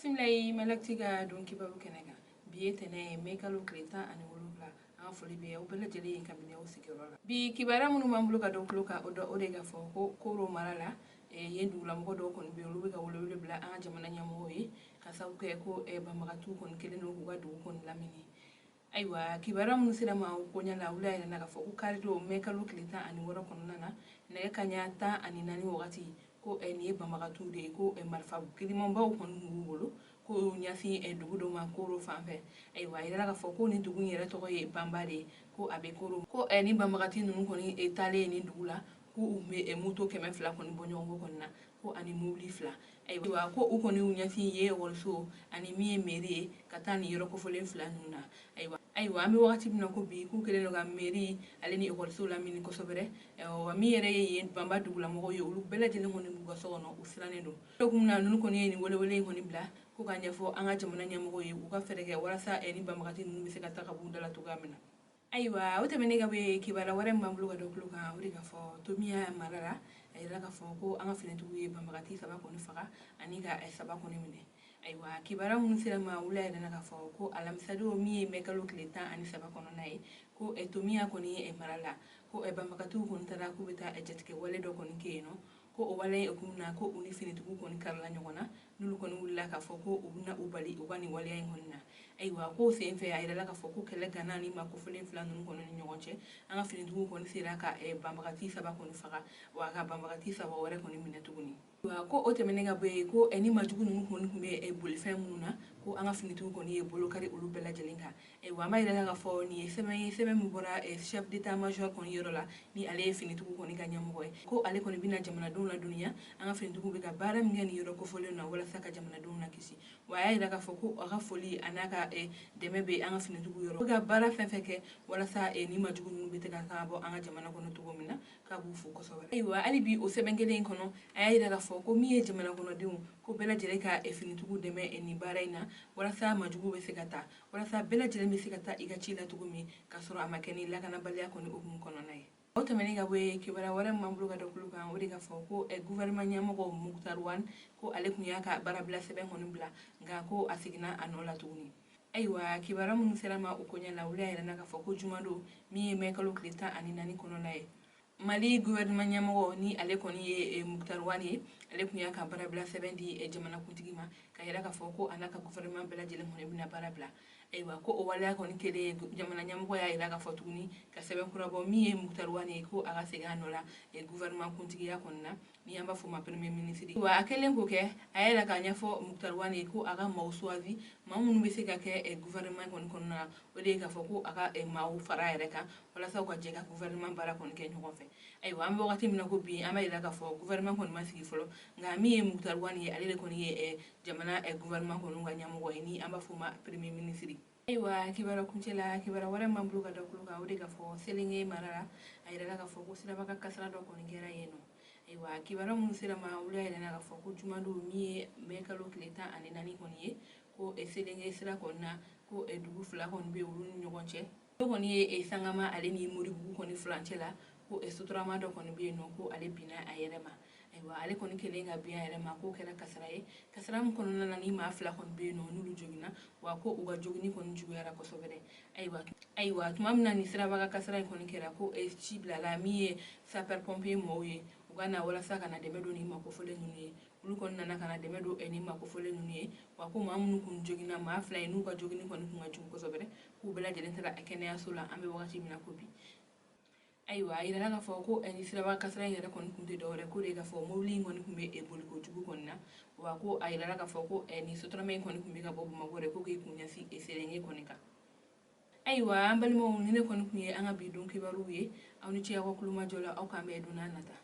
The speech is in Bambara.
Bisimila ye Malakti ka don kibaru kɛnɛ kan. Bi ye tɛnɛ ye, mɛ kalo tile 17. An ka foli bɛ aw bɛɛ lajɛlen ye kabini aw sigiyɔrɔ la. Bi kibaruya minnu b'an bolo ka dɔ tulo kan, o dɔ o de ka fɔ ko Koro mara la, yen dugulamɔgɔ dɔw kɔni bɛ yen, olu bɛ ka welewele bila an ka jamana ɲɛmɔgɔw ye ka sababu kɛ ko banbagatiw kɔni kɛlen don k'u ka dugu kɔni lamini. Ayiwa, kibaruya minnu sera ma o koɲɛ la, olu y'a yira k'a fɔ ko karidon, mɛ kalo tile 16 kɔnɔna na, nɛgɛ kaɲa 14 wagati, ko nin ye banbagatiw de ye, ko marifa girimanbaw kɔni b'u bolo, ko y'u ɲɛsin dugu dɔ ma Koro fan fɛ. Ayiwa, a yirala k'a fɔ ko nin dugu in yɛrɛ tɔgɔ ye Banba de ye, ko a bɛ Koro. Ko nin banbagati ninnu kɔni taalen nin dugu la, ko u bɛ moto 200 kɔni bɔ ɲɔgɔn kɔ kɔni na, ko ani mobili 2. Ayiwa, ko u kɔni y'u ɲɛsin yen ekɔliso ani min ye mairie ye, ka taa nin yɔrɔ kofɔlen 2 ninnu na. Ayiwa, an bɛ wagati min na ko bi, k'u kɛlen don ka mairie ale ni ekɔliso lamini kosɛbɛ. Wa min yɛrɛ ye yen Banba dugulamɔgɔw ye, olu bɛɛ lajɛlen kɔni b'u ka so kɔnɔ, u sirannen don. O kun na ninnu kɔni ye nin welewele in kɔni bila ko ka ɲɛfɔ an ka jamana ɲɛmɔgɔw ye, u ka fɛɛrɛ kɛ walasa ni banbagati ninnu bɛ se ka taa ka b'u da la cogoya min na. Ayiwa, o tɛmɛnen ka bɔ yen, kibaruya wɛrɛ min b'an bolo ka dɔ tulo kan, o de ka fɔ Tomiya mara la, a yirala k'a fɔ ko an ka finitigiw ye banbagati 3 kɔni faga ani ka 3 kɔni minɛ. Ayiwa, kibaruya minnu sera ma, olu y'a yira k'a fɔ ko alamisadon, min ye mɛ kalo tile 13 kɔnɔna ye, ko Tomiya kɔni mara la, ko banbagatiw kɔni taara k'u bɛ taa jatigɛ wale dɔ kɔni kɛ yen nɔ. Ko o wale in hukumu na, ko u ni finitigiw kɔni karila ɲɔgɔn na, n'olu kɔni wulila k'a fɔ ko u bɛna u bali u ka nin waleya in kɔni na. Ayiwa, k'o senfɛ, a yirala k'a fɔ ko kɛlɛ ganna ni maa kofɔlen 2 ninnu kɔni ni ɲɔgɔn cɛ. An ka finitigiw kɔni sera ka banbagati 3 kɔni faga, wa ka banbagati 3 wɛrɛ kɔni minɛ tuguni. Wa ko o tɛmɛnen ka bɔ yen, ko ni majugu ninnu kɔni tun bɛ bolifɛn minnu na, ko an ka finitigiw kɔni ye bolo kari olu bɛɛ lajɛlen kan. Ayiwa, an b'a yira k'a fɔ nin ye sɛbɛn ye, sɛbɛn min bɔra chef d'état major kɔni yɔrɔ la, ni ale ye finitigiw kɔni ka ɲɛmɔgɔ ye, ko ale kɔni bɛna jamanadenw ladɔnniya an ka finitigiw bɛ ka baara min kɛ nin yɔrɔ kofɔlen na walasa ka jamanadenw lakisi. Wa a y'a yira k'a fɔ ko a ka foli a n'a ka dɛmɛ bɛ an ka finitigiw yɔrɔ, u bɛ ka baara fɛn fɛn kɛ walasa ni majugu ninnu bɛ se ka taa bɔ an ka jamana kɔnɔ cogo min na, k'a b'u fo kosɛbɛ. Ayiwa, hali bi o sɛbɛn kelen in kɔnɔ, a y'a yira k'a fɔ ko min ye jamana kɔnɔdenw, ko bɛɛ lajɛlen ka finitigiw dɛmɛ nin baara in na, walasa majugu bɛ se ka taa, walasa bɛɛ lajɛlen bɛ se ka taa i ka ci la cogo min, k'a sɔrɔ a ma kɛ ni lakanabaliya kɔni hukumu kɔnɔna ye. O tɛmɛnen ka bɔ yen, kibaruya wɛrɛ min b'an bolo ka da tulo kan, o de ka fɔ ko gouvernement ɲɛmɔgɔ Moctar Ouane, ko ale tun y'a ka baarabila sɛbɛn kɔni bila, nka ko a seginna a nɔ la tuguni. Ayiwa, kibaruya minnu sera ma o koɲɛ la, olu y'a yira k'a fɔ ko jumadon, min ye mɛ kalo tile 14 kɔnɔna ye, Mali gouvernement ɲɛmɔgɔ, ni ale kɔni ye Moctar Ouane ye, ale tun y'a ka baarabila sɛbɛn di jamanakuntigi ma, ka yira k'a fɔ ko a n'a ka gouvernement bɛɛ lajɛlen kɔni bɛna baara bila. Ayiwa, ko o waleya kɔni kɛlen, jamana ɲɛmɔgɔ y'a yira k'a fɔ tuguni ka sɛbɛn kura bɔ min ye Moctar Ouane ye, ko a ka segin a nɔ la gouvernement kuntigiya kɔni na, ni an b'a fɔ ma premier ministre. Wa a kɛlen k'o kɛ, a y'a yira k'a ɲɛfɔ Moctar Ouane ye ko a ka maaw choisi, maa minnu bɛ se ka kɛ gouvernement kɔni kɔnɔna na, o de ye k'a fɔ ko a ka maaw fara a yɛrɛ kan walasa u ka jɛ ka gouvernement baara kɔni kɛ ɲɔgɔn fɛ. Ayiwa, an bɛ wagati min na ko bi, an b'a yira k'a fɔ gouvernement kɔni ma sigi fɔlɔ, nka min ye Moctar Ouane ye, ale de kɔni ye jamana gouvernement kɔni ka ɲɛmɔgɔ ye, ni an b'a fɔ ma premier ministre. Ayiwa, kibaruya kuncɛ la, kibaruya wɛrɛ min b'an bolo ka da tulo kan, o de ka fɔ Selenge mara la, a yirala k'a fɔ ko siraba ka kasara dɔ kɔni kɛra yen nɔ. Ayiwa, kibaruya minnu sera ma, olu y'a yira k'a fɔ ko jumadon, min ye mɛ kalo tile 14 kɔni ye, ko Selenge sira kɔni na, ko dugu 2 kɔni bɛ olu ni ɲɔgɔn cɛ. O kɔni ye Sangama ale ni Moribugu kɔni furancɛ la, ko sotarama dɔ kɔni bɛ yen nɔ, ko ale binna a yɛrɛ ma. Ayiwa, ale kɔni kɛlen ka bin a yɛrɛ ma, k'o kɛra kasara ye, kasara min kɔnɔna na ni maa 2 kɔni bɛ yen nɔ, n'olu joginna, wa ko u ka jogini kɔni juguyara kosɛbɛ dɛ. Ayiwa, tuma min na ni siraba ka kasara in kɔni kɛra, ko ci bilala min ye sapeur pompier mɔgɔw ye, u ka na walasa ka na dɛmɛ don ni maa kofɔlen ninnu ye. Olu kɔni nana ka na dɛmɛ don ni maa kofɔlen ninnu ye. Wa ko maa minnu kun joginna, maa 2 ye, n'u ka jogini kɔni kun ka jugu kosɛbɛ dɛ, k'u bɛɛ lajɛlen taara kɛnɛyaso la an bɛ wagati min na ko bi. Ayiwa, a yirala k'a fɔ ko ni siraba kasara in yɛrɛ kɔni kun tɛ dɔwɛrɛ, ko de ye k'a fɔ mobili in kɔni kun bɛ boli kojugu kɔni na. Wa ko a yirala k'a fɔ ko ni sotarama in kɔni kun bɛ ka bɔ Bamakɔ de, ko k'i kun ɲɛsin Selenge kɔni kan. Ayiwa, an balimaw, ni ne kɔni kun ye an ka bi don kibaruw ye. Aw ni ce aw ka kulomajɔ la. Aw k'an bɛn don n'a nata.